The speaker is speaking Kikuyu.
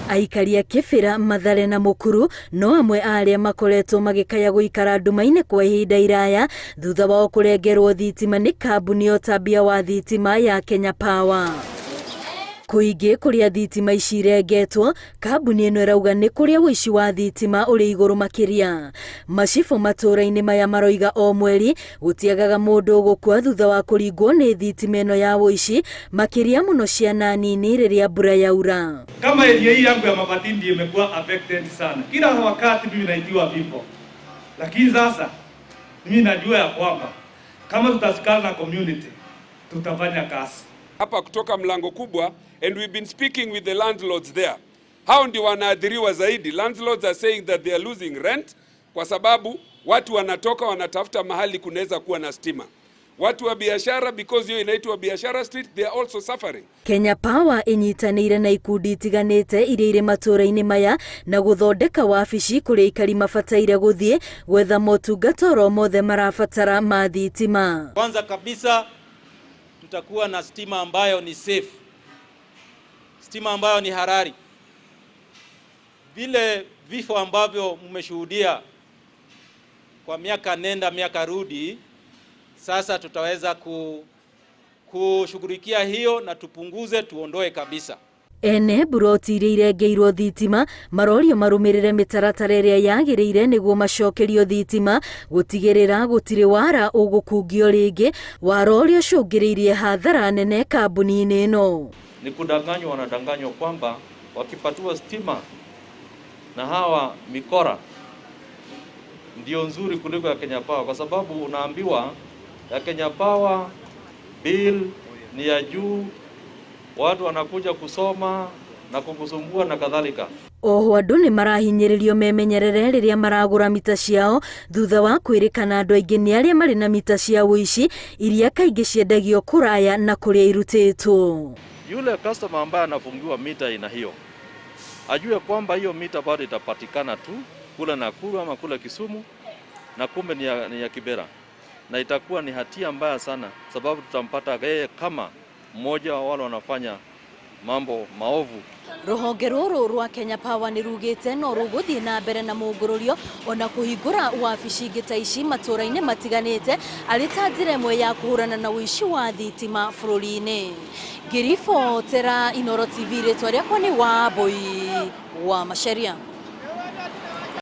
Aikari a Kĩbĩra, Mathare na Mũkuru no amwe a arĩa makoretwo magĩkaya gũikara nduma-inĩ kwa ihinda iraya thutha wao kũrengerwo thitima nĩ kambuni ya ũtambia wa thitima ya Kenya Power. Kũingĩ kũrĩa thitima ici irengetwo, kambuni ĩno ĩrauga nĩ kũrĩa ũici wa thitima ũrĩ igũrũ makĩria. Macibũ matũũra-inĩ maya maroiga o mweri gũtiagaga mũndũ ũgũkua thutha wa kũringwo nĩ thitima ĩno ya ũici, makĩria mũno ciana nini rĩrĩa mbura yaura. Kama area hii yangu ya Mabatini ndiyo imekuwa affected sana. Kila wakati mimi naitiwa vifo. Lakini sasa mimi najua ya kwamba kama tutasikana na community tutafanya kazi. Hapa kutoka mlango kubwa and we've been speaking with the landlords there. Hao ndio wanaathiriwa zaidi. Landlords are saying that they are losing rent kwa sababu watu wanatoka wanatafuta mahali kunaweza kuwa na stima. Watu wa biashara because hiyo inaitwa biashara street, they are also suffering. Kenya Power ĩnyitanĩire na ikundi itiganĩte iria irĩ matũũra-inĩ maya na gũthondeka wabici kũrĩa aikari mabataire gũthiĩ gwetha motungata oro mothe marabatara ma thitima. Kwanza kabisa tutakuwa na stima ambayo ni safe, stima ambayo ni harari. Vile vifo ambavyo mmeshuhudia kwa miaka nenda miaka rudi, sasa tutaweza kushughulikia hiyo na tupunguze, tuondoe kabisa. Ene mburoti iria irengeirwo thitima marorio marũmĩrĩre mĩtaratara ĩrĩa yagĩrĩire nĩguo macokerio thitima gũtigĩrĩra gũtirĩ wara ũgũkungio rĩngĩ, wara ũrĩa ũcũngĩrĩirie hathara nene kambuni-inĩ ĩno. Ni kudanganywa, wanadanganywa kwamba wakipatiwa stima na hawa mikora ndio nzuri kuliko ya Kenya Power, kwa sababu unaambiwa ya Kenya Power bill ni ya juu, watu wanakuja kusoma na kukusumbua na kadhalika. Oho andũ nĩ marahinyĩrĩrio memenyerere rĩrĩa maragũra mita ciao thutha wa kwĩrĩkana andũ aingĩ nĩ arĩa marĩ na mita cia ũici iria kaingĩ ciendagio kũraya na kũrĩa irutĩtwo. Yule customer ambaye anafungiwa mita aina hiyo ajue kwamba hiyo mita bado itapatikana tu kule Nakuru ama kule Kisumu, na kumbe ni ya Kibera, na itakuwa ni hatia mbaya sana, sababu tutampata yeye kama mmoja wa wale wanafanya mambo maovu. Rũhonge rũrũ rwa Kenya Power nĩ rugĩte no rũgũthiĩ na mbere na mũngũrũrio ona kũhingũra wabici ingĩ ta ici matũũra-inĩ matiganĩte arĩ ta njĩra ĩmwe ya kũhũrana na ũici wa thitima bũrũri-inĩ. Ngĩribotera Inooro TV, rĩtwa rĩakwa nĩ Wambui wa Macharia.